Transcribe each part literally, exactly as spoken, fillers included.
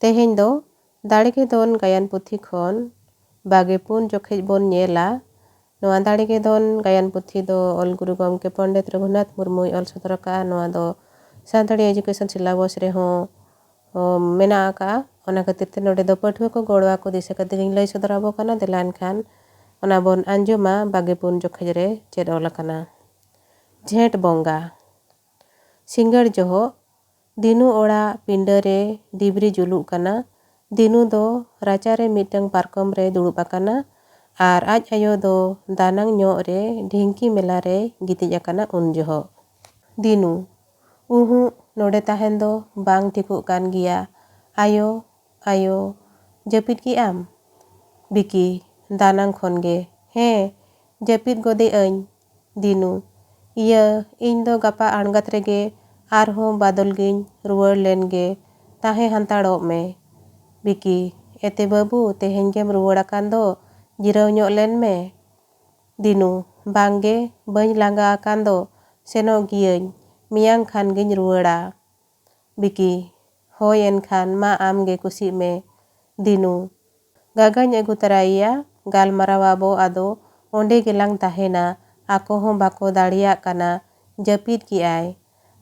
ᱛᱮᱦᱮᱧ ᱫᱚ ᱫᱟᱲᱮ ᱜᱮ ᱫᱷᱚᱱ ᱜᱟᱭᱟᱱ ᱯᱩᱛᱷᱤ ᱠᱷᱚᱱ ᱵᱟᱜᱮ ᱯᱩᱱ ᱡᱚᱠᱷᱮᱡ ᱵᱚᱱ ᱧᱮᱞᱟ᱾ ᱱᱚᱣᱟ ᱫᱟᱲᱮ ᱜᱮ ᱫᱷᱚᱱ ᱜᱟᱭᱟᱱ ᱯᱩᱛᱷᱤ ᱫᱚ ᱚᱞ ᱜᱩᱨᱩ ᱜᱚᱢᱠᱮ ᱯᱚᱱᱰᱤᱛ ᱨᱚᱜᱷᱩᱱᱟᱛᱷ ᱢᱩᱨᱢᱩᱭ ᱚᱞ ᱥᱚᱫᱚᱨ ᱟᱠᱟᱫᱼᱟ᱾ ᱱᱚᱣᱟ ᱫᱚ ᱥᱟᱱᱛᱟᱲᱤ education syllabus ᱨᱮᱦᱚᱸ, ᱚ, ᱢᱮᱱᱟᱜ ᱟᱠᱟᱫᱼᱟ᱾ ᱚᱱᱟ ᱠᱷᱟᱹᱛᱤᱨ ᱛᱮ ᱱᱚᱰᱮ ᱫᱚ ᱯᱟᱹᱴᱷᱩᱣᱟᱹ ᱠᱚ ᱜᱚᱲᱚ ᱟᱠᱚ ᱫᱤᱥᱟᱹ ᱠᱟᱛᱮ ᱜᱤᱧ ᱞᱟᱹᱭ ᱥᱚᱫᱚᱨ ᱟᱵᱚ ᱠᱟᱱᱟ᱾ ᱫᱮᱞᱟ ᱮᱱᱠᱷᱟᱱ ᱚᱱᱟ ᱵᱚᱱ ᱟᱸᱡᱚᱢᱟ, ᱵᱟᱜᱮ ᱯᱩᱱ ᱡᱚᱠᱷᱮᱡ ᱨᱮ ᱪᱮᱫ ᱚᱞ ᱟᱠᱟᱱᱟ᱾ ᱡᱷᱮᱸᱴ ᱵᱚᱸᱜᱟ᱾ ᱥᱤᱸᱜᱟᱹᱲ ᱡᱚᱦᱚᱜ ᱫᱤᱱᱩ ᱚᱲᱟᱜ ᱯᱤᱸᱰᱟᱹ ᱨᱮ ᱰᱤᱵᱨᱤ ᱡᱩᱞᱩᱜ ᱠᱟᱱᱟ᱾ ᱫᱤᱱᱩ ᱫᱚ ᱨᱟᱪᱟ ᱨᱮ ᱢᱤᱫᱴᱟᱝ ᱯᱟᱨᱠᱚᱢ ᱨᱮ ᱫᱩᱲᱩᱵ ᱟᱠᱟᱱᱟ ᱟᱨ ᱟᱡ ᱟᱭᱳ ᱫᱚ ᱫᱟᱱᱟᱝ ᱧᱚᱜ ᱨᱮ ᱰᱷᱤᱝᱠᱤ ᱢᱮᱞᱟ ᱨᱮ ᱜᱤᱛᱤᱡ ᱟᱠᱟᱱᱟ ᱩᱱ ᱡᱚᱦᱚᱜ᱾ ᱫᱤᱱᱩ, ᱩᱦᱩᱸᱜ, ᱱᱚᱰᱮ ᱛᱟᱦᱮᱱ ᱫᱚ ᱵᱟᱝ ᱴᱷᱤᱠᱚᱜ ᱠᱟᱱ ᱜᱮᱭᱟ᱾ ᱟᱭᱳ, ᱟᱭᱳ, ᱡᱟᱹᱯᱤᱫ ᱠᱮᱜ ᱟᱢ? ᱵᱤᱠᱤ, ᱫᱟᱱᱟᱝ ᱠᱷᱚᱱ ᱜᱮ᱾ ᱦᱮᱸ, ᱡᱟᱹᱯᱤᱫ ᱜᱚᱫᱮᱜ ᱟᱹᱧ᱾ ᱫᱤᱱᱩ, ᱤᱭᱟᱹ, ᱤᱧ ᱫᱚ ᱜᱟᱯᱟ ᱟᱬᱜᱟᱛ ᱨᱮᱜᱮ ᱟᱨᱦᱚᱸ ᱵᱟᱫᱚᱞ ᱜᱤᱧ ᱨᱩᱣᱟᱹᱲ ᱞᱮᱱ ᱜᱮ, ᱛᱟᱦᱮᱸ ᱦᱟᱱᱛᱟᱲᱚᱜ ᱢᱮ᱾ ᱵᱤᱠᱤ, ᱮᱛᱮ ᱵᱟᱹᱵᱩ, ᱛᱮᱦᱮᱧ ᱜᱮᱢ ᱨᱩᱣᱟᱹᱲ ᱟᱠᱟᱱ ᱫᱚ, ᱡᱤᱨᱟᱹᱣ ᱧᱚᱜ ᱞᱮᱱ ᱢᱮ᱾ ᱫᱤᱱᱩ, ᱵᱟᱝ ᱜᱮ, ᱵᱟᱹᱧ ᱞᱟᱸᱜᱟ ᱟᱠᱟᱱ ᱫᱚ, ᱥᱮᱱᱚᱜ ᱜᱤᱭᱟᱹᱧ, ᱢᱮᱭᱟᱝ ᱠᱷᱟᱱ ᱜᱤᱧ ᱨᱩᱣᱟᱹᱲᱟ᱾ ᱵᱤᱠᱤ, ᱦᱳᱭ ᱮᱱᱠᱷᱟᱱ ᱢᱟ ᱟᱢ ᱜᱮ ᱠᱩᱥᱤᱜ ᱢᱮ᱾ ᱫᱤᱱᱩ, ᱜᱟᱜᱟᱧ ᱟᱹᱜᱩ ᱛᱚᱨᱟᱭᱮᱭᱟ, ᱜᱟᱞᱢᱟᱨᱟᱣ ᱟᱵᱚ ᱟᱫᱚ ᱚᱸᱰᱮ ᱜᱮᱞᱟᱝ ᱛᱟᱦᱮᱱᱟ, ᱟᱠᱚ ᱦᱚᱸ ᱵᱟᱠᱚ ᱫᱟᱲᱮᱭᱟᱜ ᱠᱟᱱᱟ, ᱡᱟᱹᱯᱤᱫ ᱠᱮᱜᱼᱟᱭ᱾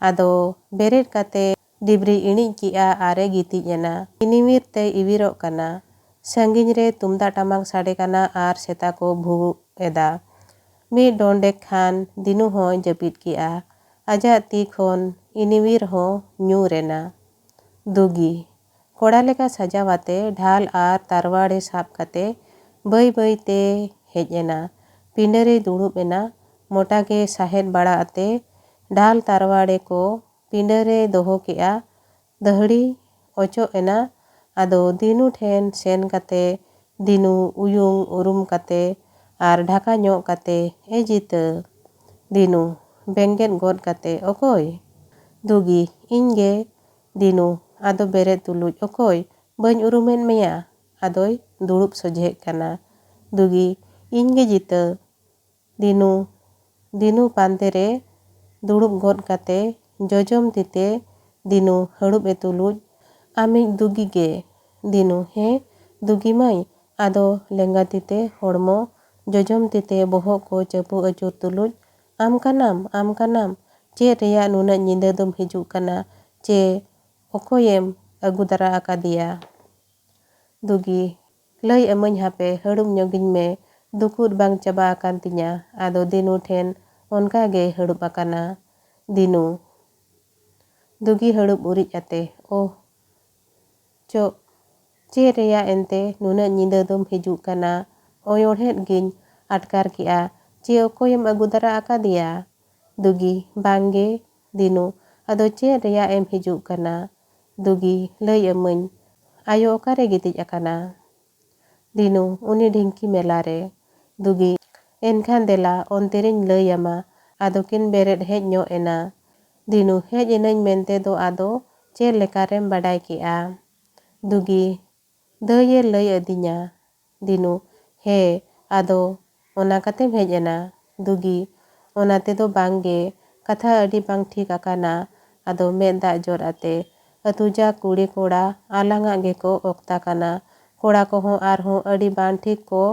ᱟᱫᱚ ᱵᱮᱨᱮᱫ ᱠᱟᱛᱮ ᱰᱤᱵᱨᱤ ᱤᱬᱤᱡ ᱠᱮᱜᱼᱟ ᱟᱨᱮ ᱜᱤᱛᱤᱡ ᱮᱱᱟ᱾ ᱤᱱᱤᱢᱤᱨ ᱛᱮ ᱤᱣᱤᱨᱚᱜ ᱠᱟᱱᱟ᱾ ᱥᱟᱺᱜᱤᱧ ᱨᱮ ᱛᱩᱢᱫᱟᱜ ᱴᱟᱢᱟᱠ ᱥᱟᱰᱮ ᱠᱟᱱᱟ ᱟᱨ ᱥᱮᱛᱟ ᱠᱚ ᱵᱷᱩᱜ ᱮᱫᱟ᱾ ᱢᱤᱫ ᱰᱚᱸᱰᱮᱠ ᱠᱷᱟᱱ ᱫᱤᱱᱩ ᱦᱚᱸᱭ ᱡᱟᱹᱯᱤᱫ ᱠᱮᱜᱼᱟ᱾ ᱟᱡᱟᱜ ᱛᱤ ᱠᱷᱚᱱ ᱤᱱᱤᱣᱤᱨ ᱦᱚᱸ ᱧᱩᱨ ᱮᱱᱟ᱾ ᱫᱩᱜᱤ, ᱠᱚᱲᱟ ᱞᱮᱠᱟ ᱥᱟᱡᱟᱣ ᱟᱛᱮ ᱰᱷᱟᱞ ᱟᱨ ᱛᱟᱨᱣᱟᱲᱮ ᱥᱟᱵ ᱠᱟᱛᱮ ᱵᱟᱹᱭ ᱵᱟᱹᱭ ᱛᱮ ᱦᱮᱡ ᱮᱱᱟ᱾ ᱯᱤᱸᱰᱟᱹ ᱨᱮᱭ ᱫᱩᱲᱩᱵ ᱮᱱᱟ᱾ ᱢᱚᱴᱟ ᱜᱮ ᱥᱟᱦᱮᱫ ᱵᱟᱲᱟ ᱟᱛᱮ ᱰᱷᱟᱞ ᱛᱟᱨᱣᱟᱲᱮ ᱠᱚ ᱯᱤᱸᱰᱟᱹ ᱨᱮᱭ ᱫᱚᱦᱚ ᱠᱮᱜᱼᱟ᱾ ᱫᱟᱹᱦᱲᱤ ᱚᱪᱚᱜ ᱮᱱᱟ᱾ ᱟᱫᱚ ᱫᱤᱱᱩ ᱴᱷᱮᱱ ᱥᱮᱱ ᱠᱟᱛᱮ ᱫᱤᱱᱩ ᱩᱭᱩᱝ ᱩᱨᱩᱢ ᱠᱟᱛᱮ ᱟᱨ ᱰᱷᱟᱠᱟ ᱧᱚᱜ ᱠᱟᱛᱮ, ᱮ ᱡᱤᱛᱟᱹ᱾ ᱫᱤᱱᱩ, ᱵᱮᱸᱜᱮᱫ ᱜᱚᱫ ᱠᱟᱛᱮ, ᱚᱠᱚᱭ? ᱫᱩᱜᱤ, ᱤᱧ ᱜᱮ᱾ ᱫᱤᱱᱩ, ᱟᱫᱚ ᱵᱮᱨᱮᱫ ᱛᱩᱞᱩᱡ, ᱚᱠᱚᱭ? ᱵᱟᱹᱧ ᱩᱨᱩᱢᱮᱫ ᱢᱮᱭᱟ᱾ ᱟᱫᱚᱭ ᱫᱩᱲᱩᱵ ᱥᱚᱡᱷᱮᱜ ᱠᱟᱱᱟ᱾ ᱫᱩᱜᱤ, ᱤᱧ ᱜᱮ ᱡᱤᱛᱟᱹ᱾ ᱫᱤᱱᱩ, ᱫᱤᱱᱩ ᱯᱟᱱᱛᱮ ᱨᱮ ᱫᱩᱲᱩᱵ ᱜᱚᱫ ᱠᱟᱛᱮ ᱡᱚᱡᱚᱢ ᱛᱤᱛᱮ ᱫᱤᱱᱩ ᱦᱟᱹᱲᱩᱵ ᱮ ᱛᱩᱞᱩᱡ, ᱟᱢᱤᱡ ᱫᱩᱜᱤ ᱜᱮ᱾ ᱫᱤᱱᱩ, ᱦᱮᱸ, ᱫᱩᱜᱤ ᱢᱟᱹᱭ᱾ ᱟᱫᱚ ᱞᱮᱸᱜᱟ ᱛᱤᱛᱮ ᱦᱚᱲᱢᱚ, ᱡᱚᱡᱚᱢ ᱛᱤᱛᱮ ᱵᱚᱦᱚᱜ ᱠᱚ ᱪᱟᱹᱯᱩ ᱟᱹᱪᱩᱨ ᱛᱩᱞᱩᱡ, ᱟᱢ ᱠᱟᱱᱟᱢ, ᱟᱢ ᱠᱟᱱᱟᱢ, ᱪᱮᱫ ᱨᱮᱭᱟᱜ ᱱᱩᱱᱟᱹᱜ ᱧᱤᱫᱟᱹ ᱫᱚᱢ ᱦᱤᱡᱩᱜ ᱠᱟᱱᱟ? ᱪᱮ ᱚᱠᱚᱭᱮᱢ ᱟᱹᱜᱩ ᱫᱟᱨᱟ ᱟᱠᱟᱫᱮᱭᱟ? ᱫᱩᱜᱤ, ᱞᱟᱹᱭ ᱟᱹᱢᱟᱹᱧ ᱦᱟᱯᱮ, ᱦᱟᱹᱲᱩᱵ ᱧᱚᱜᱤᱧ ᱢᱮ, ᱫᱩᱠᱩᱫ ᱵᱟᱝ ᱪᱟᱵᱟ ᱟᱠᱟᱱ ᱛᱤᱧᱟ᱾ ᱟᱫᱚ ᱫᱤᱱᱩ ᱴᱷᱮᱱ ᱚᱱᱠᱟ ᱜᱮ ᱦᱟᱹᱲᱩᱵ ᱟᱠᱟᱱᱟ᱾ ᱫᱤᱱᱩ, ᱫᱩᱜᱤ ᱦᱟᱹᱲᱩᱵ ᱩᱨᱤᱡ ᱟᱛᱮ, ᱳᱦ, ᱪᱚᱜ, ᱪᱮᱫ ᱨᱮᱭᱟᱜ ᱮᱱᱛᱮ ᱱᱩᱱᱟᱹᱜ ᱧᱤᱫᱟᱹ ᱫᱚᱢ ᱦᱤᱡᱩᱜ ᱠᱟᱱᱟ? ᱚᱭᱚᱲᱦᱮᱫ ᱜᱤᱧ ᱟᱴᱠᱟᱨ ᱠᱮᱜᱼᱟ᱾ ᱪᱮ ᱚᱠᱚᱭᱮᱢ ᱟᱹᱜᱩ ᱫᱟᱨᱟ ᱟᱠᱟᱫᱮᱭᱟ? ᱫᱩᱜᱤ, ᱵᱟᱝ ᱜᱮ᱾ ᱫᱤᱱᱩ, ᱟᱫᱚ ᱪᱮᱫ ᱨᱮᱭᱟᱜ ᱮᱢ ᱦᱤᱡᱩᱜ ᱠᱟᱱᱟ? ᱫᱩᱜᱤ, ᱞᱟᱹᱭ ᱟᱹᱢᱟᱹᱧ, ᱟᱭᱳ ᱚᱠᱟᱨᱮ ᱜᱤᱛᱤᱡ ᱟᱠᱟᱱᱟ? ᱫᱤᱱᱩ, ᱩᱱᱤ ᱰᱷᱤᱝᱠᱤ ᱢᱮᱞᱟ ᱨᱮ᱾ ᱫᱩᱜᱤ, ᱮᱱᱠᱷᱟᱱ ᱫᱮᱞᱟ, ᱚᱱᱛᱮ ᱨᱤᱧ ᱞᱟᱹᱭ ᱟᱢᱟ᱾ ᱟᱫᱚ ᱠᱤᱱ ᱵᱮᱨᱮᱫ ᱦᱮᱡ ᱧᱚᱜ ᱮᱱᱟ᱾ ᱫᱤᱱᱩ, ᱦᱮᱡ ᱮᱱᱟᱹᱧ ᱢᱮᱱᱛᱮ ᱫᱚ ᱟᱫᱚ ᱪᱮᱫ ᱞᱮᱠᱟᱨᱮᱢ ᱵᱟᱰᱟᱭ ᱠᱮᱜᱼᱟ? ᱫᱩᱜᱤ, ᱫᱟᱹᱭᱮ ᱞᱟᱹᱭ ᱟᱹᱫᱤᱧᱟ᱾ ᱫᱤᱱᱩ, ᱦᱮᱸ, ᱟᱫᱚ ᱚᱱᱟ ᱠᱟᱛᱮᱢ ᱦᱮᱡ ᱮᱱᱟ? ᱫᱩᱜᱤ, ᱚᱱᱟ ᱛᱮᱫᱚ ᱵᱟᱝ ᱜᱮ, ᱠᱟᱛᱷᱟ ᱟᱹᱰᱤ ᱵᱟᱝ ᱴᱷᱤᱠ ᱟᱠᱟᱱᱟ᱾ ᱟᱫᱚ ᱢᱮᱫ ᱫᱟᱜ ᱡᱚᱨ ᱟᱛᱮ, ᱟᱹᱛᱩ ᱡᱟ ᱠᱩᱲᱤ ᱠᱚᱲᱟ ᱟᱞᱟᱝᱟᱜ ᱜᱮᱠᱚ ᱚᱠᱛᱟ ᱠᱟᱱᱟ᱾ ᱠᱚᱲᱟ ᱠᱚᱦᱚᱸ ᱟᱨᱦᱚᱸ ᱟᱹᱰᱤ ᱵᱟᱝ ᱴᱷᱤᱠ ᱠᱚ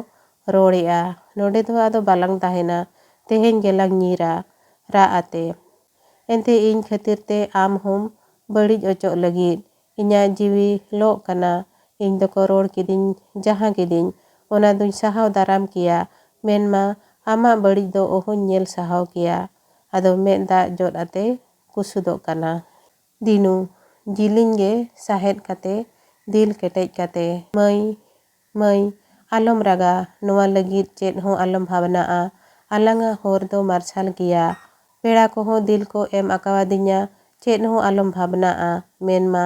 ᱨᱚᱲᱮᱜᱼᱟ᱾ ᱱᱚᱰᱮ ᱫᱚ ᱟᱫᱚ ᱵᱟᱞᱟᱝ ᱛᱟᱦᱮᱱᱟ, ᱛᱮᱦᱮᱧ ᱜᱮᱞᱟᱝ ᱧᱤᱨᱟ᱾ ᱨᱟᱜ ᱟᱛᱮ, ᱮᱱᱛᱮ ᱤᱧ ᱠᱷᱟᱹᱛᱤᱨ ᱛᱮ ᱟᱢ ᱦᱚᱸᱢ ᱵᱟᱹᱲᱤᱡ ᱚᱪᱚᱜ ᱞᱟᱹᱜᱤᱫ᱾ ᱤᱧᱟᱜ ᱡᱤᱣᱤ ᱞᱚᱜ ᱠᱟᱱᱟ᱾ ᱤᱧ ᱫᱚᱠᱚ ᱨᱚᱲ ᱠᱤᱫᱤᱧ, ᱡᱟᱦᱟᱸ ᱠᱤᱫᱤᱧ, ᱚᱱᱟ ᱫᱩᱧ ᱥᱟᱦᱟᱣ ᱫᱟᱨᱟᱢ ᱠᱮᱭᱟ᱾ ᱢᱮᱱᱢᱟ ᱟᱢᱟᱜ ᱵᱟᱹᱲᱤᱡ ᱫᱚ ᱚᱦᱚᱧ ᱧᱮᱞ ᱥᱟᱦᱟᱣ ᱠᱮᱭᱟ᱾ ᱟᱫᱚ ᱢᱮᱫ ᱫᱟᱜ ᱡᱚᱫ ᱟᱛᱮ ᱠᱩᱥᱩᱫᱚᱜ ᱠᱟᱱᱟ᱾ ᱫᱤᱱᱩ, ᱡᱤᱞᱤᱧ ᱜᱮ ᱥᱟᱦᱮᱫ ᱠᱟᱛᱮ, ᱫᱤᱞ ᱠᱮᱴᱮᱡ ᱠᱟᱛᱮ, ᱢᱟᱹᱭ, ᱢᱟᱹᱭ, ᱟᱞᱚᱢ ᱨᱟᱜᱟ, ᱱᱚᱣᱟ ᱞᱟᱹᱜᱤᱫ ᱪᱮᱫ ᱦᱚᱸ ᱟᱞᱚᱢ ᱵᱷᱟᱵᱽᱱᱟᱜᱼᱟ᱾ ᱟᱞᱟᱝᱟᱜ ᱦᱚᱨ ᱫᱚ ᱢᱟᱨᱥᱟᱞ ᱜᱮᱭᱟ᱾ ᱯᱮᱲᱟ ᱠᱚᱦᱚᱸ ᱫᱤᱞ ᱠᱚ ᱮᱢ ᱟᱠᱟᱣᱟᱫᱤᱧᱟ, ᱪᱮᱫ ᱦᱚᱸ ᱟᱞᱚᱢ ᱵᱷᱟᱵᱽᱱᱟᱜᱼᱟ᱾ ᱢᱮᱱᱢᱟ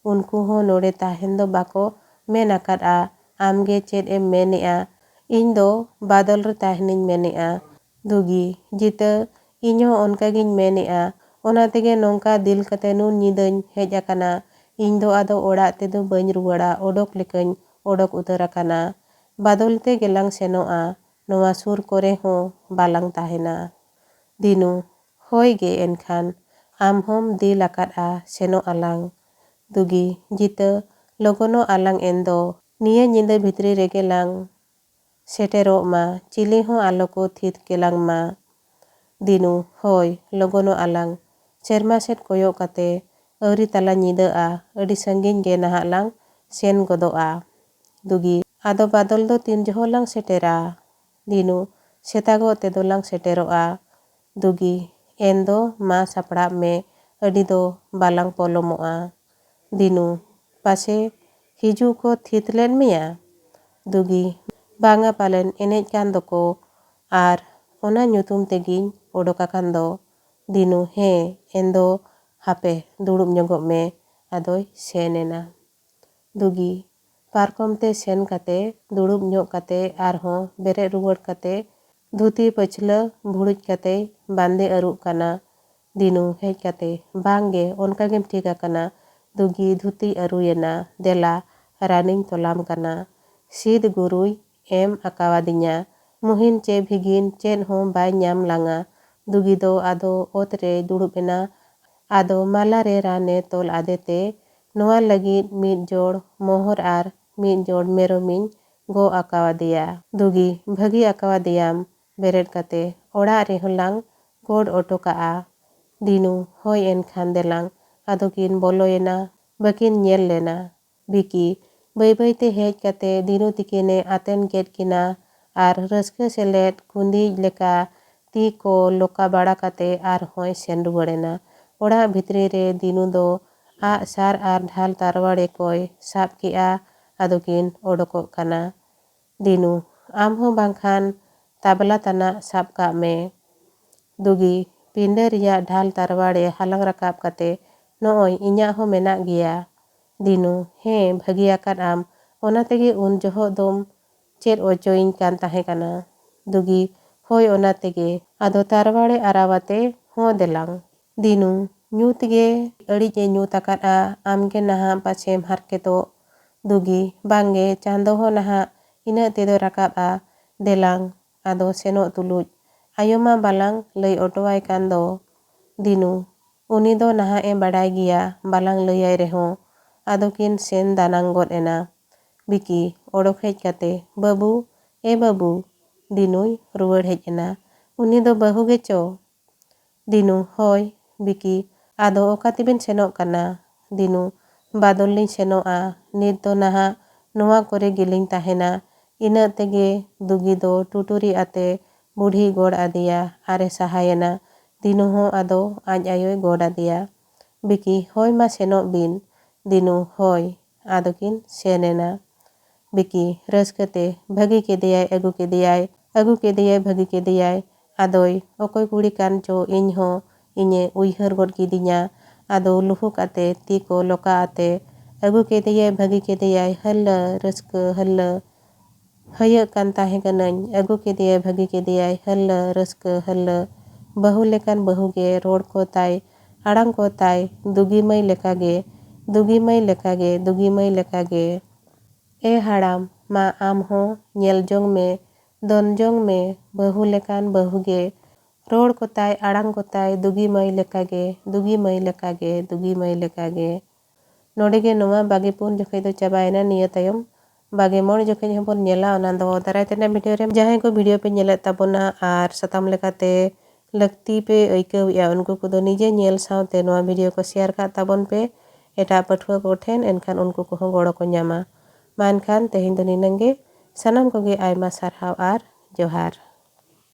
ᱩᱱᱠᱩ ᱦᱚᱸ ᱱᱚᱰᱮ ᱛᱟᱦᱮᱱ ᱫᱚ ᱵᱟᱠᱚ ᱢᱮᱱ ᱟᱠᱟᱫᱼᱟ᱾ ᱟᱢᱜᱮ ᱪᱮᱫ ᱮᱢ ᱢᱮᱱᱮᱜᱼᱟ? ᱤᱧ ᱫᱚ ᱵᱟᱫᱚᱞ ᱨᱮ ᱛᱟᱦᱮᱱᱤᱧ ᱢᱮᱱᱮᱜᱼᱟ᱾ ᱫᱩᱜᱤ, ᱡᱤᱛᱟᱹ, ᱤᱧ ᱦᱚᱸ ᱚᱱᱠᱟ ᱜᱤᱧ ᱢᱮᱱᱮᱜᱼᱟ᱾ ᱚᱱᱟ ᱛᱮᱜᱮ ᱱᱚᱝᱠᱟ ᱫᱤᱞ ᱠᱟᱛᱮ ᱱᱩᱱ ᱧᱤᱫᱟᱹᱧ ᱦᱮᱡ ᱟᱠᱟᱱᱟ᱾ ᱤᱧ ᱫᱚ ᱟᱫᱚ ᱚᱲᱟᱜ ᱛᱮᱫᱚ ᱵᱟᱹᱧ ᱨᱩᱣᱟᱹᱲᱟ, ᱚᱰᱚᱠ ᱞᱮᱠᱟᱧ ᱚᱰᱚᱠ ᱩᱛᱟᱹᱨ ᱟᱠᱟᱱᱟ᱾ ᱵᱟᱫᱚᱞ ᱛᱮ ᱜᱮᱞᱟᱝ ᱥᱮᱱᱚᱜᱼᱟ, ᱱᱚᱣᱟ ᱥᱩᱨ ᱠᱚᱨᱮ ᱦᱚᱸ ᱵᱟᱞᱟᱝ ᱛᱟᱦᱮᱱᱟ᱾ ᱫᱤᱱᱩ, ᱦᱳᱭ ᱜᱮ ᱮᱱᱠᱷᱟᱱ, ᱟᱢ ᱦᱚᱸᱢ ᱫᱤᱞ ᱟᱠᱟᱫᱼᱟ, ᱥᱮᱱᱚᱜ ᱟᱞᱟᱝ᱾ ᱫᱩᱜᱤ, ᱡᱤᱛᱟᱹ, ᱞᱚᱜᱚᱱᱚᱜ ᱟᱞᱟᱝ ᱮᱱᱫᱚ᱾ ᱱᱤᱭᱟᱹ ᱧᱤᱫᱟᱹ ᱵᱷᱤᱛᱨᱤ ᱨᱮᱜᱮ ᱞᱟᱝ ᱥᱮᱴᱮᱨᱚᱜ ᱢᱟ, ᱪᱤᱞᱤ ᱦᱚᱸ ᱟᱞᱚ ᱠᱚ ᱛᱷᱤᱛ ᱠᱮᱞᱟᱝ ᱢᱟ᱾ ᱫᱤᱱᱩ, ᱦᱳᱭ, ᱞᱚᱜᱚᱱᱚᱜ ᱟᱞᱟᱝ᱾ ᱥᱮᱨᱢᱟ ᱥᱮᱫ ᱠᱚᱭᱚᱜ ᱠᱟᱛᱮ, ᱟᱹᱣᱨᱤ ᱛᱟᱞᱟ ᱧᱤᱫᱟᱹᱜᱼᱟ, ᱟᱹᱰᱤ ᱥᱟᱺᱜᱤᱧ ᱜᱮ ᱱᱟᱦᱟᱜ ᱞᱟᱝ ᱥᱮᱱ ᱜᱚᱫᱚᱜᱼᱟ᱾ ᱫᱩᱜᱤ, ᱟᱫᱚ ᱵᱟᱫᱚᱞ ᱫᱚ ᱛᱤᱱ ᱡᱚᱦᱚᱜ ᱞᱟᱝ ᱥᱮᱴᱮᱨᱟ? ᱫᱤᱱᱩ, ᱥᱮᱛᱟᱜᱚᱜ ᱛᱮᱫᱚ ᱞᱟᱝ ᱥᱮᱴᱮᱨᱚᱜᱼᱟ᱾ ᱫᱩᱜᱤ, ᱮᱱ ᱫᱚ ᱢᱟ ᱥᱟᱯᱲᱟᱜ ᱢᱮ, ᱟᱹᱰᱤ ᱫᱚ ᱵᱟᱞᱟᱝ ᱯᱚᱞᱚᱢᱚᱜᱼᱟ᱾ ᱫᱤᱱᱩ, ᱯᱟᱥᱮ ᱦᱤᱡᱩᱜ ᱠᱚ ᱛᱷᱤᱛ ᱞᱮᱫ ᱢᱮᱭᱟ? ᱫᱩᱜᱤ, ᱵᱟᱝᱟ ᱯᱟᱞᱮᱱ ᱮᱱᱮᱡ ᱠᱟᱱ ᱫᱚᱠᱚ, ᱟᱨ ᱚᱱᱟ ᱧᱩᱛᱩᱢ ᱛᱮᱜᱤᱧ ᱚᱰᱚᱠ ᱟᱠᱟᱱ ᱫᱚ᱾ ᱫᱤᱱᱩ, ᱦᱮᱸ, ᱮᱱ ᱫᱚ ᱦᱟᱯᱮ ᱫᱩᱲᱩᱵ ᱧᱚᱜᱚᱜ ᱢᱮ᱾ ᱟᱫᱚᱭ ᱥᱮᱱ ᱮᱱᱟ᱾ ᱫᱩᱜᱤ, ᱯᱟᱨᱠᱚᱢ ᱛᱮ ᱥᱮᱱ ᱠᱟᱛᱮ ᱫᱩᱲᱩᱵ ᱧᱚᱜ ᱠᱟᱛᱮ ᱟᱨᱦᱚᱸ ᱵᱮᱨᱮᱫ ᱨᱩᱣᱟᱹᱲ ᱠᱟᱛᱮ ᱫᱷᱩᱛᱤ ᱯᱟᱹᱪᱷᱞᱟᱹ ᱵᱷᱩᱲᱩᱡ ᱠᱟᱛᱮᱭ ᱵᱟᱸᱫᱮ ᱟᱹᱨᱩᱵ ᱠᱟᱱᱟ᱾ ᱫᱤᱱᱩ ᱦᱮᱡ ᱠᱟᱛᱮ, ᱵᱟᱝ ᱜᱮ, ᱚᱱᱠᱟ ᱜᱮᱢ ᱴᱷᱤᱠ ᱟᱠᱟᱱᱟ᱾ ᱫᱩᱜᱤ, ᱫᱷᱩᱛᱤ ᱟᱹᱨᱩᱭᱮᱱᱟ, ᱫᱮᱞᱟ, ᱨᱟᱱᱤᱧ ᱛᱚᱞᱟᱢ ᱠᱟᱱᱟ᱾ ᱥᱤᱫ ᱜᱩᱨᱩᱭ ᱮᱢ ᱟᱠᱟᱣᱟᱫᱤᱧᱟ᱾ ᱢᱩᱦᱤᱱ ᱪᱮ ᱵᱷᱤᱜᱤᱱ ᱪᱮᱫ ᱦᱚᱸ ᱵᱟᱭ ᱧᱟᱢ ᱞᱟᱝᱟ᱾ ᱫᱩᱜᱤ ᱫᱚ ᱟᱫᱚ ᱚᱛ ᱨᱮᱭ ᱫᱩᱲᱩᱵ ᱮᱱᱟ᱾ ᱟᱫᱚ ᱢᱟᱞᱟ ᱨᱮ ᱨᱟᱱᱮ ᱛᱚᱞ ᱟᱫᱮ ᱛᱮ, ᱱᱚᱣᱟ ᱞᱟᱹᱜᱤᱫ ᱢᱤᱫ ᱡᱚᱲ ᱢᱚᱦᱚᱨ ᱟᱨ ᱢᱤᱫ ᱡᱚᱲ ᱢᱮᱨᱚᱢᱤᱧ ᱜᱚᱜ ᱟᱠᱟᱣᱟᱫᱮᱭᱟ᱾ ᱫᱩᱜᱤ, ᱵᱷᱟᱹᱜᱤ ᱟᱠᱟᱣᱟᱫᱮᱭᱟᱢ᱾ ᱵᱮᱨᱮᱫ ᱠᱟᱛᱮ, ᱚᱲᱟᱜ ᱨᱮᱦᱚᱸ ᱞᱟᱝ ᱜᱚᱰ ᱚᱴᱚ ᱠᱟᱜᱼᱟ᱾ ᱫᱤᱱᱩ, ᱦᱳᱭ ᱮᱱᱠᱷᱟᱱ ᱫᱮᱞᱟᱝ᱾ ᱟᱫᱚ ᱠᱤᱱ ᱵᱚᱞᱚᱭᱮᱱᱟ᱾ ᱵᱟᱹᱠᱤᱱ ᱧᱮᱞ ᱞᱮᱱᱟ᱾ ᱵᱤᱠᱤ, ᱵᱟᱹᱭ ᱵᱟᱹᱭ ᱛᱮ ᱦᱮᱡ ᱠᱟᱛᱮ ᱫᱤᱱᱩ ᱛᱤᱠᱤᱱᱮ ᱟᱛᱮᱱ ᱠᱮᱫ ᱠᱤᱱᱟ ᱟᱨ ᱨᱟᱹᱥᱠᱟᱹ ᱥᱮᱞᱮᱫ ᱠᱩᱸᱫᱤᱡ ᱞᱮᱠᱟ ᱛᱤ ᱠᱚ ᱞᱚᱠᱟ ᱵᱟᱲᱟ ᱠᱟᱛᱮ ᱟᱨᱦᱚᱸᱭ ᱥᱮᱱ ᱨᱩᱣᱟᱹᱲ ᱮᱱᱟ᱾ ᱚᱲᱟᱜ ᱵᱷᱤᱛᱨᱤ ᱨᱮ ᱫᱤᱱᱩ ᱫᱚ ᱟᱜ ᱥᱟᱨ ᱟᱨ ᱰᱷᱟᱞ ᱛᱟᱨᱣᱟᱲᱮ ᱠᱚᱭ ᱥᱟᱵ ᱠᱮᱜᱼᱟ᱾ ᱟᱫᱚ ᱠᱤᱱ ᱚᱰᱚᱠᱚᱜ ᱠᱟᱱᱟ᱾ ᱫᱤᱱᱩ, ᱟᱢ ᱦᱚᱸ ᱵᱟᱝᱠᱷᱟᱱ ᱛᱟᱵᱞᱟ ᱛᱟᱱᱟᱜ ᱥᱟᱵ ᱠᱟᱜ ᱢᱮ᱾ ᱫᱩᱜᱤ, ᱯᱤᱸᱰᱟᱹ ᱨᱮᱭᱟᱜ ᱰᱷᱟᱞ ᱛᱟᱨᱣᱟᱲᱮ ᱦᱟᱞᱟᱝ ᱨᱟᱠᱟᱵ ᱠᱟᱛᱮ, ᱱᱚᱜᱼᱚᱭ ᱤᱧᱟᱜ ᱦᱚᱸ ᱢᱮᱱᱟᱜ ᱜᱮᱭᱟ᱾ ᱫᱤᱱᱩ, ᱦᱮᱸ, ᱵᱷᱟᱹᱜᱤ ᱟᱠᱟᱫ ᱟᱢ, ᱚᱱᱟ ᱛᱮᱜᱮ ᱩᱱ ᱡᱚᱦᱚᱜ ᱫᱚᱢ ᱪᱮᱫ ᱚᱪᱚᱭᱤᱧ ᱠᱟᱱ ᱛᱟᱦᱮᱸ ᱠᱟᱱᱟ᱾ ᱫᱩᱜᱤ, ᱦᱳᱭ, ᱚᱱᱟ ᱛᱮᱜᱮ᱾ ᱟᱫᱚ ᱛᱟᱨᱣᱟᱲᱮ ᱟᱨᱟᱣᱟᱛᱮ ᱦᱚᱸ ᱫᱮᱞᱟᱝ᱾ ᱫᱤᱱᱩ, ᱧᱩᱛ ᱜᱮ ᱟᱹᱲᱤᱡ ᱮ ᱧᱩᱛ ᱟᱠᱟᱫᱼᱟ, ᱟᱢᱜᱮ ᱱᱟᱦᱟᱜ ᱯᱟᱪᱷᱮᱢ ᱦᱟᱨᱠᱮᱛᱚᱜ᱾ ᱫᱩᱜᱤ, ᱵᱟᱝᱜᱮ, ᱪᱟᱸᱫᱚ ᱦᱚᱸ ᱱᱟᱦᱟᱜ ᱤᱱᱟᱹᱜ ᱛᱮᱫᱚ ᱨᱟᱠᱟᱵᱼᱟ᱾ ᱫᱮᱞᱟᱝ, ᱟᱫᱚ ᱥᱮᱱᱚᱜ ᱛᱩᱞᱩᱡ ᱟᱭᱳ ᱢᱟ ᱵᱟᱞᱟᱝ ᱞᱟᱹᱭ ᱚᱴᱚᱣᱟᱭ ᱠᱟᱱ ᱫᱚ᱾ ᱫᱤᱱᱩ, ᱩᱱᱤ ᱫᱚ ᱱᱟᱦᱟᱜ ᱮ ᱵᱟᱰᱟᱭ ᱜᱮᱭᱟ, ᱵᱟᱞᱟᱝ ᱞᱟᱹᱭᱟᱭ ᱨᱮᱦᱚᱸ᱾ ᱟᱫᱚ ᱠᱤᱱ ᱥᱮᱱ ᱫᱟᱱᱟᱝ ᱜᱚᱫ ᱮᱱᱟ᱾ ᱵᱤᱠᱤ ᱚᱰᱚᱠ ᱦᱮᱡ ᱠᱟᱛᱮ, "ᱵᱟᱹᱵᱩ, ᱮ ᱵᱟᱹᱵᱩ, ᱫᱤᱱᱩᱭ ᱨᱩᱣᱟᱹᱲ ᱦᱮᱡ ᱮᱱᱟ᱾ ᱩᱱᱤ ᱫᱚ ᱵᱟᱹᱦᱩ ᱜᱮᱪᱚ?" ᱫᱤᱱᱩ, "ᱦᱳᱭ᱾ ᱵᱤᱠᱤ, ᱟᱫᱚ ᱚᱠᱟ ᱛᱮᱵᱤᱱ ᱥᱮᱱᱚᱜ ᱠᱟᱱᱟ?" ᱫᱤᱱᱩ, "ᱵᱟᱫᱚᱞ ᱞᱤᱧ ᱥᱮᱱᱚᱜᱼᱟ᱾ ᱱᱤᱛ ᱫᱚ ᱱᱟᱦᱟᱜ ᱱᱚᱣᱟ ᱠᱚᱨᱮ ᱜᱮᱞᱤᱧ ᱛᱟᱦᱮᱱᱟ᱾" ᱤᱱᱟᱹᱜ ᱛᱮᱜᱮ ᱫᱩᱜᱤ ᱫᱚ ᱴᱩᱴᱩᱨᱤ ᱟᱛᱮ ᱵᱩᱰᱷᱤᱭ ᱜᱚᱲ ᱟᱫᱮᱭᱟ ᱟᱨᱮ ᱥᱟᱦᱟᱭᱮᱱᱟ᱾ ᱫᱤᱱᱩ ᱦᱚᱸ ᱟᱫᱚ ᱟᱡ ᱟᱭᱳᱭ ᱜᱚᱲ ᱟᱫᱮᱭᱟ᱾ ᱵᱤᱠᱤ, "ᱦᱳᱭ ᱢᱟ, ᱥᱮᱱᱚᱜ ᱵᱤᱱ᱾" ᱫᱤᱱᱩ, "ᱦᱳᱭ᱾" ᱟᱫᱚ ᱠᱤᱱ ᱥᱮᱱ ᱮᱱᱟ᱾ ᱵᱤᱠᱤ ᱨᱟᱹᱥᱠᱟᱹ ᱛᱮ, "ᱵᱷᱟᱹᱜᱤ ᱠᱮᱫᱮᱭᱟᱭ, ᱟᱹᱜᱩ ᱠᱮᱫᱮᱭᱟᱭ, ᱟᱹᱜᱩ ᱠᱮᱫᱮᱭᱟᱭ, ᱵᱷᱟᱹᱜᱤ ᱠᱮᱫᱮᱭᱟᱭ᱾ ᱟᱫᱚᱭ ᱚᱠᱚᱭ ᱠᱩᱲᱤ ᱠᱟᱱ ᱪᱚ, ᱤᱧ ᱦᱚᱸ ᱤᱧᱮ ᱩᱭᱦᱟᱹᱨ ᱜᱚᱫ ᱠᱤᱫᱤᱧᱟ᱾" ᱟᱫᱚ ᱞᱩᱦᱩᱠ ᱟᱛᱮ, ᱛᱤ ᱠᱚ ᱞᱚᱠᱟ ᱟᱛᱮ, "ᱟᱹᱜᱩ ᱠᱮᱫᱮᱭᱟᱭ, ᱵᱷᱟᱹᱜᱤ ᱠᱮᱫᱮᱭᱟᱭ, ᱦᱟᱹᱞᱞᱟᱹ ᱨᱟᱹᱥᱠᱟᱹ ᱦᱟᱹᱞᱞᱟᱹ᱾ ᱦᱟᱹᱭᱟᱹᱜ ᱠᱟᱱ ᱛᱟᱦᱮᱸ ᱠᱟᱹᱱᱟᱹᱧ, ᱟᱹᱜᱩ ᱠᱮᱫᱮᱭᱟᱭ, ᱵᱷᱟᱹᱜᱤ ᱠᱮᱫᱮᱭᱟᱭ, ᱦᱟᱹᱞᱞᱟᱹ ᱨᱟᱹᱥᱠᱟᱹ ᱦᱟᱹᱞᱞᱟᱹ᱾ ᱵᱟᱹᱦᱩ ᱞᱮᱠᱟᱱ ᱵᱟᱹᱦᱩ ᱜᱮ, ᱨᱚᱲ ᱠᱚ ᱛᱟᱭ, ᱟᱲᱟᱝ ᱠᱚ ᱛᱟᱭ, ᱫᱩᱜᱤ ᱢᱟᱹᱭ ᱞᱮᱠᱟᱜᱮ, ᱫᱩᱜᱤ ᱢᱟᱹᱭ ᱞᱮᱠᱟᱜᱮ, ᱫᱩᱜᱤ ᱢᱟᱹᱭ ᱞᱮᱠᱟᱜᱮ᱾ ᱮ ᱦᱟᱲᱟᱢ, ᱢᱟ ᱟᱢ ᱦᱚᱸ ᱧᱮᱞ ᱡᱚᱝ ᱢᱮ, ᱫᱚᱱ ᱡᱚᱝ ᱢᱮ, ᱵᱟᱹᱦᱩ ᱞᱮᱠᱟᱱ ᱵᱟᱹᱦᱩ ᱜᱮ, ᱨᱚᱲ ᱠᱚ ᱛᱟᱭ, ᱟᱲᱟᱝ ᱠᱚ ᱛᱟᱭ, ᱫᱩᱜᱤ ᱢᱟᱹᱭ ᱞᱮᱠᱟᱜᱮ, ᱫᱩᱜᱤ ᱢᱟᱹᱭ ᱞᱮᱠᱟᱜᱮ, ᱫᱩᱜᱤ ᱢᱟᱹᱭ ᱞᱮᱠᱟᱜᱮ᱾ ᱱᱚᱰᱮ ᱜᱮ ᱱᱚᱣᱟ ᱵᱟᱜᱮ ᱯᱩᱱ ᱡᱚᱠᱷᱮᱡ ᱫᱚ ᱪᱟᱵᱟᱭᱮᱱᱟ᱾ ᱱᱤᱭᱟᱹ ᱛᱟᱭᱚᱢ ᱵᱟᱜᱮ ᱢᱚᱬ ᱡᱚᱠᱷᱮᱡ ᱦᱚᱸᱵᱚᱱ ᱧᱮᱞᱟ, ᱚᱱᱟ ᱫᱚ ᱫᱟᱨᱟᱭ ᱛᱮᱱᱟᱜ video ᱨᱮ᱾ ᱡᱟᱦᱟᱸᱭ ᱠᱚ video ᱯᱮ ᱧᱮᱞᱮᱫ ᱛᱟᱵᱚᱱᱟ ᱟᱨ ᱥᱟᱛᱟᱢ ᱞᱮᱠᱟᱛᱮ ᱞᱟᱹᱠᱛᱤ ᱯᱮ ᱟᱹᱭᱠᱟᱹᱣᱮᱫᱼᱟ, ᱩᱱᱠᱩ ᱠᱚᱫᱚ ᱱᱤᱡᱮ ᱧᱮᱞ ᱥᱟᱶᱛᱮ ᱱᱚᱣᱟ video ᱠᱚ share ᱠᱟᱜ ᱛᱟᱵᱚᱱ ᱯᱮ ᱮᱴᱟᱜ ᱯᱟᱹᱴᱷᱩᱣᱟᱹ ᱠᱚᱴᱷᱮᱱ, ᱮᱱᱠᱷᱟᱱ ᱩᱱᱠᱩ ᱠᱚᱦᱚᱸ ᱜᱚᱲᱚ ᱠᱚ ᱧᱟᱢᱟ᱾ ᱢᱟ ᱮᱱᱠᱷᱟᱱ ᱛᱮᱦᱮᱧ ᱫᱚ ᱱᱤᱱᱟᱹᱝ ᱜᱮ᱾ ᱥᱟᱱᱟᱢ ᱠᱚᱜᱮ ᱟᱭᱢᱟ ᱥᱟᱨᱦᱟᱣ ᱟᱨ ᱡᱚᱦᱟᱨ᱾